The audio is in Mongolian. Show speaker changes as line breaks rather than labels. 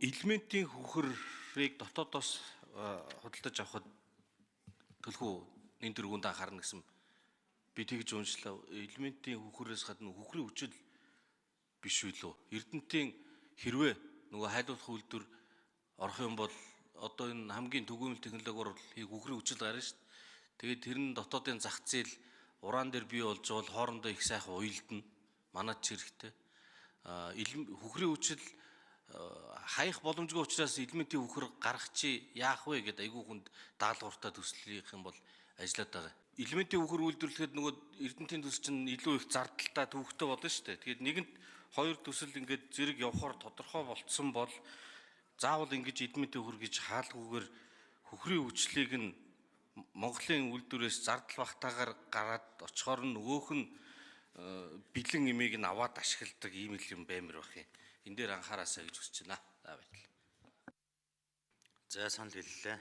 Элементийн үхрийг дотоодоос худалдаж авахад төлхөө энэ дөрвөнд анхаарна гэсэн би тэгж уншлаа. Элементийн үхрээс гадна үхрийн хүчил биш үү лөө. Эрдэнтийн хэрвээ нөгөө хайлуулах үйлдвэр орох юм бол одоо энэ хамгийн түгээмэл технологиор хийх үхрийн хүчил гарна шүү дээ. Тэгээд тэр нь дотоодын зах зээл уран дээр бий болж байгаа бол хоорондоо их сайхан уялдана. Манайд ч хэрэгтэй. А үхрийн хүчил хаях боломжгүй учраас элементийн үхэр гаргах чи яах вэ гэдээ айгүй хүнд даалгавартай төслийнх юм бол ажиллаад байгаа. Элементийн үхэр үйлдвэрлэхэд нөгөө Эрдэнтийн төсөл чинь илүү их зардалтай, төвөгтэй болно шүү дээ. Тэгээд нэгэнт хоёр төсөл ингээд зэрэг явхаар тодорхой болцсон бол заавал ингэж элементийн үхэр гэж хаалгүйгээр хөхрийн хүчлийг нь Монголын үйлдвэрээс зардал багтаагаар гараад очихоор нь нөгөөх нь бэлэн имийг нь аваад ашигладаг ийм л юм баймар байх юм. Энэ дээр анхаараасай гэж хүсэж байна. За, баярлалаа.
За, санал хэллээ.